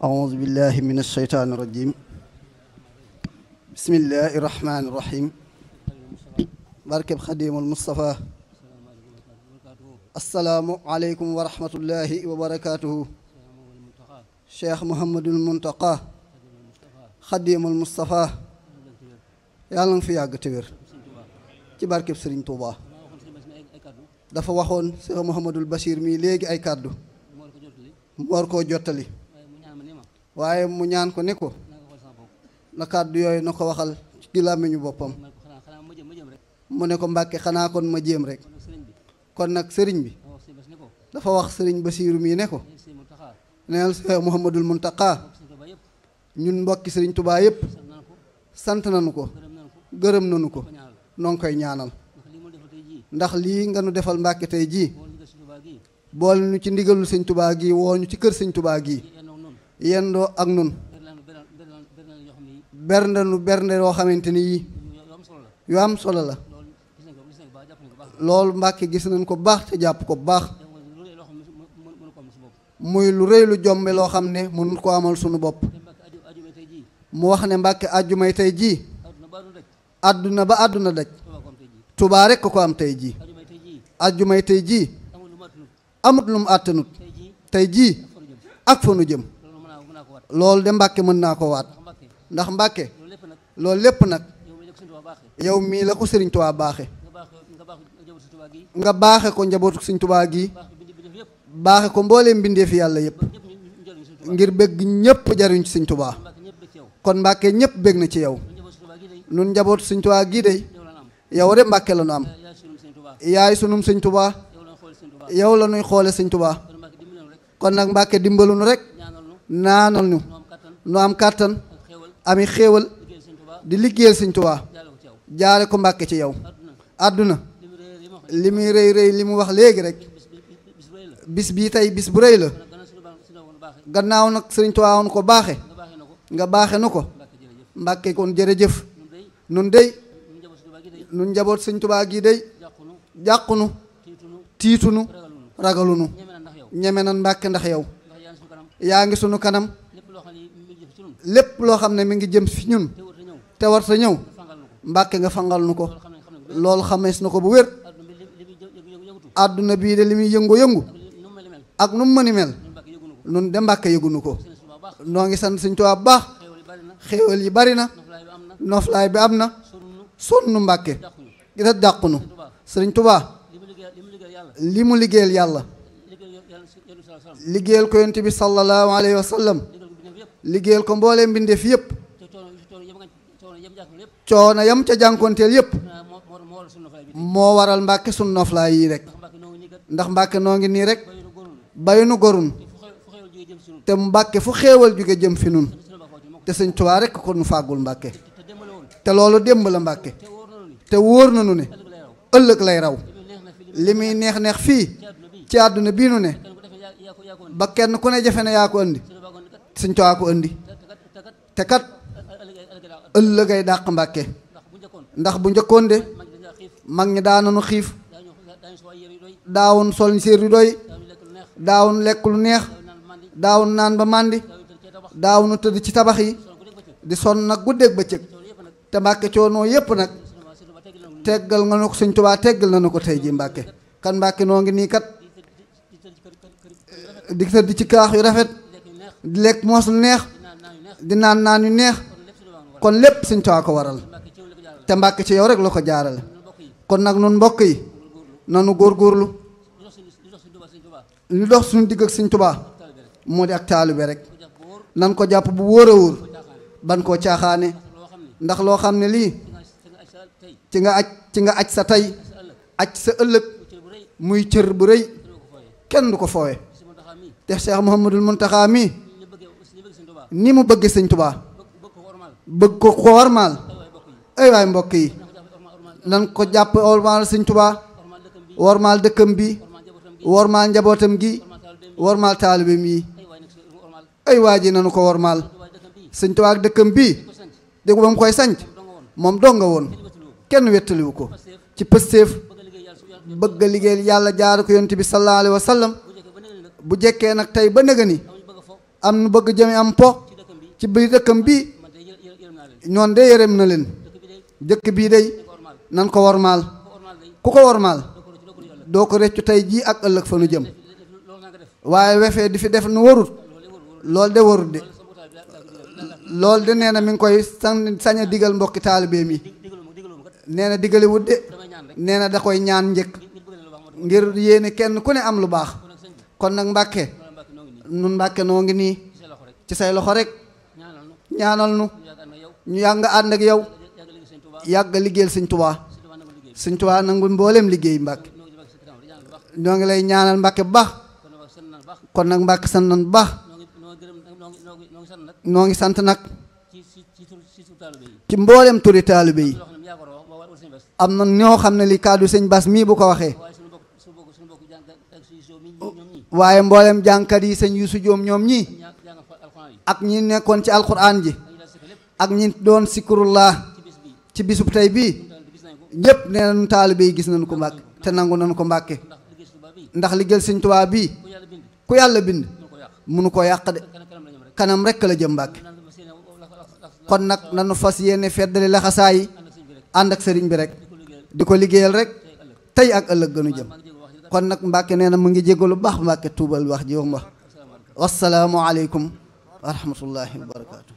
أعوذ بالله من الشيطان الرجيم بسم الله الرحمن الرحيم barkeb Xadimul Mustafa assalaamu aleykum wa rahmatullahi wa barakaatuhu Cheikh Mouhamadul Muntaqa Xadimul Mustafa yàlla nga fi yàgg te wér ci barkeb Sëriñ Tuuba dafa waxoon Cheikh Mouhamadul Bachir mii léegi ay kàddu mu war koo jottali waaye mu ñaan ko ne ko na kàddu yooyu na ko waxal ci làmmiñu boppam mu ne ko Mbàkke xanaa kon ma jéem rek kon nag sëriñ bi dafa wax sëriñ Basiiru mii ne ko neel Cheikh Mouhamadul Muntaqa ñun mbokki sëriñ Tuubaa yépp sant nañu ko gërëm nañu ko noo ngi koy ñaanal ndax lii nga nu defal Mbàkke tey jii boole nu ci ndigalul sëñ Tuubaa gi woo ñu ci kër sëñ Tuubaa gi yendoo ak nun bernde nu bernde yoo xamante ni yii yu am solo la loolu Mbàkke gis nañ ko baax te jàpp ko baax muy lu rëy lu jombe loo xam ne mënut ko amal sunu bopp mu wax ne Mbàkke àjjumay tey jii àdduna ba àdduna daj Tuubaa rekk ko am tey jii àjjumay tey jii amut lu mu àttanut tey jii ak fa nu jëm loolu de Mbàkke mën naa ko waat ndax Mbàkke loolu lépp nag yow mii la ko Sëriñ Tuubaa baaxe nga baaxe ko njabootu Sëriñ Tuubaa gi baaxe ko mbooleem mbindeef yàlla yépp ngir bëgg ñépp jariñ ci Sëriñ Tuubaa kon Mbàkke ñépp bëgg na ci yow nun njabootu Sëriñ Tuubaa gii day yow de Mbàkke la nu am yaay sunum Sëriñ Tuubaa yow la nuy xoole Sëriñ Tuubaa kon nag Mbàkke dimbalu nu rek naanal ñu nu am kàttan ami xéewal di liggéeyal Sëriñ Tuubaa jaare ko Mbàkke ci yow àdduna li muy rëy rëy li mu wax léegi rek bis bii tey bis bu rëy la gannaaw nag Sëriñ Tuubaa woon ko baaxe nga baaxe nu ko Mbàkke kon jërëjëf nun dey nun njaboot Sëriñ Tuubaa gi dey jàqunu tiitunu ragalunu ñeme nan Mbàkke ndax yow yaa ngi sunu kanam lépp loo xam ne mi ngi jëm fi ñun te war sa ñëw Mbàkke nga fangal nu ko loolu xamees na ko bu wér àdduna bii de li muy yëngu-yëngu ak nu mu mëni mel nun de Mbàkke yëgunu ko noo ngi sant Sëriñ Tuubaa bu baax xéewal yi bari na noflaay bi am na sonnu Mbàkke gisa dàqunu Sëriñ Tuubaa li mu liggéeyal yàlla liggéeyal ko yonent bi sallallahu alayhi wa sallam liggéeyal ko mbooleem mbindeef yépp coono yam ca jànkonteel yépp moo waral Mbàkke sunu noflaay yi rek ndax Mbàkke noo ngi nii rek bay nu gorun te Mbàkke fu xéewal jóge jëm fi nun te Sëriñ Tuubaa rek ko nu fàggul Mbàkke te loolu démb la Mbàkke te wóor na nu ne ëllëg lay raw li muy neex neex fii ci àdduna bii nu ne ba kenn ku ne jafe ne yaa ko andi Sëriñ Tuubaa ko andi te kat ëllëgay dàq Mbàkke ndax bu njëkkoon de mag ñi daanoonu xiif daawun sol séer yu doy daawun lekk lu neex daawun naan ba màndi daawunu tëdd ci tabax yi di sonn nag guddeeg bëccëg te Mbàkke coonoo yépp nag teggal nga nu ko Sëriñ Tuubaa teggal na nu ko tey ji Mbàkke kan Mbàkke noo ngi nii kat di tëdd ci kaax yu rafet di lekk moos lu neex di naan naan yu neex kon lépp Sëriñ Tuubaa ko waral te Mbàkke ci yow rek la ko jaarale kon nag nun mbokk yi nanu góorgóorlu li dox suñu digg ak Sëriñ Tuubaa moo di ak taalibe rek nan ko jàpp bu wóor a wóor ban koo caaxaane ndax loo xam ne lii ci nga aj sa tey aj sa ëllëg muy cër bu rëy kenn du ko foowe te Cheikh Mouhamadul Muntaxa mii ni mu bëgg Sëriñ Tuubaa bëgg ko wormaal ay waay mbokk yi nan ko jàpp wormaal Sëriñ Tuubaa wormaal dëkkam bi wormaal njabootam gi wormaal taalibeem yi ay waa ji nanu ko wormaal Sëriñ Tuubaa ak dëkkam bii dégg ba mu koy sanc moom dong nga woon kenn wettaliwu ko ci pëstéef bëgg a liggéeyal yàlla jaar ko yonent bi sallallahu alayhi wa sallam bu jekkee nag tey ba nëga ni am nu bëgg jëme am po ci biir dëkkam bi ñoon de yërëm na leen dëkk bii day nan ko wormaal ku ko wormaal doo ko reccu tey jii ak ëllëg fa nu jëm waaye wefee di fi def nu warut loolu de warut de loolu de nee na mi ngi koy sañ a digal mbokki taalibeem yi nee na digale wut de nee na da koy ñaan njëkk ngir yéene kenn ku ne am lu baax kon nag Mbàkke nun Mbàkke noo ngi nii ci say loxo rek ñaanal nu ñu yàgg nga ànd ak yow yàgg liggéeyal Sëñ Tuubaa Sëñ Tuubaa nangul mboolem liggéey Mbàkke ñoo ngi lay ñaanal Mbàkke bu baax kon nag Mbàkke sant nan bu baax noo ngi sant nag ci mboolem turi taalibe yi am na ñoo xam ne li kaddu sëñ Bass mii bu ko waxee waaye mboolem jàngkat yi sëñ Yuusu Joom ñoom ñii ak ñi nekkoon ci alquran ji ak ñi doon sikurullah ci bisub tey bii ñëpp nee nañu taalibe yi gis nañu ko Mbàkke te nangu nañu ko Mbàkke ndax liggéeyal Sëñ Tuubaa bii ku yàlla bind munu ko yàq de kanam rekk la jëm Mbàkke kon nag nanu fas yéene feddali laxasaa yi ànd ak sëriñ bi rek di ko liggéeyal rek tey ak ëllëg gënu jëm kon nag Mbàkke nee na mu ngi jégalu baax Mbàkke tuubal wax ji wax wassalaamu aleykum wa rahmatullahi wa barakaatu